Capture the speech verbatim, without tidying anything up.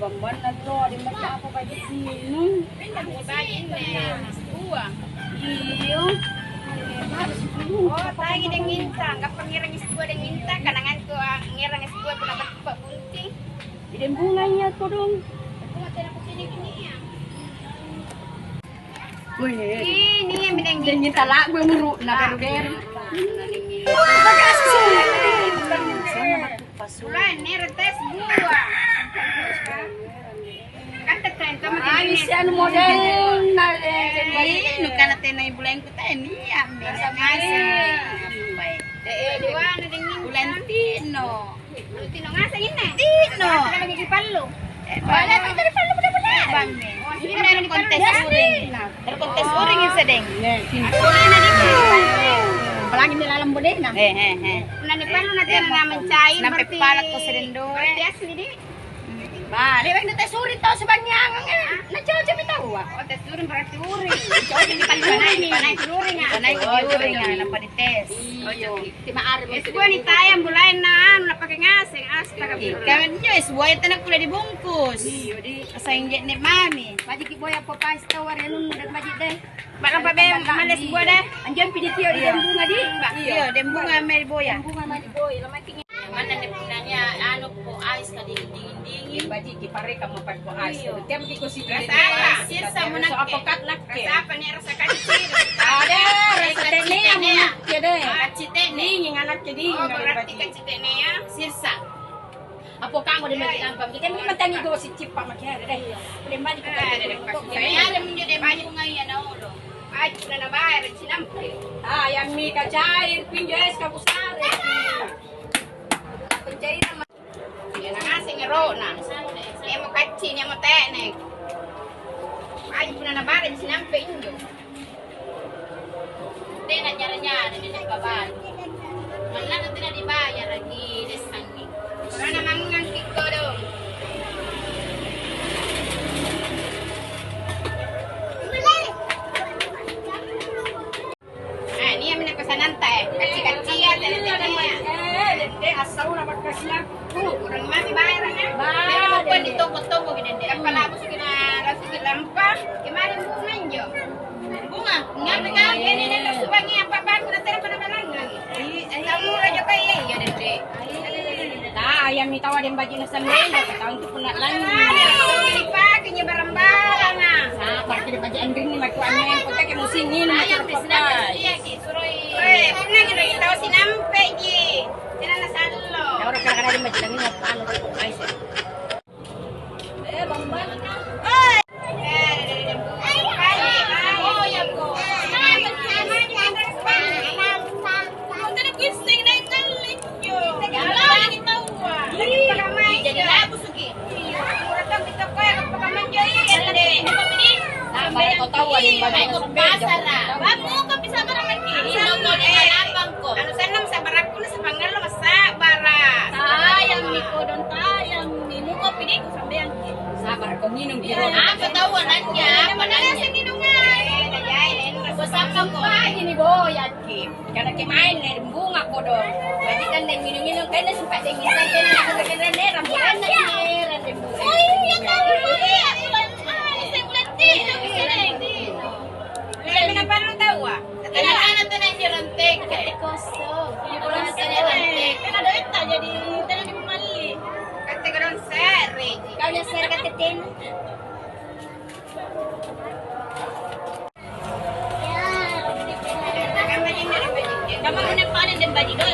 Bambanna to, di macca apa baji sinung? Baji inne, buah. Iyo. Oh, tangi deng inta, gappa ngerang es buah deng inta, kanangan tu, ah, ngerang es buah punna battu pa'bunting. Ideng bunga iya kodong. Bunga tena kucini-cini ya. Wih, ini yang bidang deng inta lagu yang muru, na beru-beru. Makasih. Bulan, nero tes buah. Kan tetento mah. Ai, sian model na, eh, eh, nu kana tena bulangku teh, nia, mena ngaseng. Baik. Eh, eh, dua na dingin. Bulan tino. Lu tino ngaseng inne? Tino. Ada lagi dipallu. Eh, boleh, boleh dipallu, boleh, boleh. Bang, nih. Oh, ini ada kontes uring. Terkontes uring yang sedeng. Aku ini di. Apalagi di dalam bodena. Eh, eh, eh. Nah, dipallu nanti na mencair. Nampe berarti palak ko sedeng doang. Berarti asli, di. Bale, weng teh suri tau sebanyangang, eh. Na cocok mi taua. Oh, tes uring berarti uring. Cocok mi panai, panai uring, ah. Panai uring, ah, nampa dites. Iyo. Cocok mi. Tima are mo. Es buah ni tayang bulaenna, anu, napake ngaseng, astaga. Kan njo es buah tena kulle dibungkus. Iyo, di. Asal injek nek mami. Baji ki boya po pasta wari anunnu dan baji deh. Mbak, lampa bem, males buah deh. Anjong pidi tio di deng bunga di. Iya, deng bunga mel boya. Deng bunga mel boya, lamaki. Manna ne punanya anu po ais ka dingin-dingin. Baji ki pare kamu pat po ais. Iya. Tiap ki ko si rasa apa? Sisa mo nakke. Apa kat nakke? Rasa apa nih rasa kacir? Ada rasa tene ya deh. Kacir tene. Dingin anak dingin. Oh, berarti kacir tene ya. Sisa. Apa kamu di mati lampa? Kita memang tanya gosip cippa maki ada deh. Udah mati kita. Saya ada menjadi banyak ngai ya naolo. Aji na nabayar cinampe. Ah, yang mi kacai pinjo es kabusare. Pencairan. Ya ngaseng erona. Emo kacci ni emo teknek. Aji punna nabayar cinampe injo. Tena nyara-nyara ni le'ba bali. Mallana tena dibayaraki dessangi. Karena mangngang ki kodong. Eh, nia minne pesananta, eh. Kacci-kaccia, tena-tenaya. Eh, dette, assauna pakkasiang. Kurang mami bayarna. Bayar. Memang pokoknya di toko-toko ki dende. Apa labu suki na, labu suki lampa. Kemarin bunga injo. Bunga, ngape kau? Ini nih, subangi apa-apa, aku na tena pada balangang. Kamu raja kaya iya dende. Nah, ayam mi tawa dan baju na sandeng, kau tahu untuk punna langi. Dipake nye barang-barang, ah. Sabar, kita baju anjing ni, matu aneh, kau tak kayak musim ini, matu. Iya, ki, suroi. Eh, punna kita tahu sinampe ji. Tena nasallo. Ya, orang kadang-kadang dia macam ni, apa, anu, kau, kau, kau, Jadi labu suki. Sabar, kau tahu ada yang baca. Pasara. Bamu kau bisa barang lagi. Ini kau di lapang kau. Anu senang sabar aku. Pangngalo massa'bara'. Tayammi kodong, tayammi. Muko pidiku sambeangki. Sabar, ko nginung ki. Apa tau anaknya? Apa nanya? Nginungai. Kusampa ko. Baji ni boyaki. Karena kemain nih bunga kodong. Baji kan deh nginung-nginung, kan deh suka deh nginung, kan deh nginung, kan deh nginung, kan deh nginung. Oh iya, tahu. Iya, bulan, ah, saya bulan tiga di sini. Bulan apa lu tahu, ah? Tena ana tena injo ranteke. Kosong. Iya, orang tena ranteke. Tena doetta jadi tena dimalli. Katte kodong se're. Kau nya se're katte tena. Kamma punna panen dan baji doe,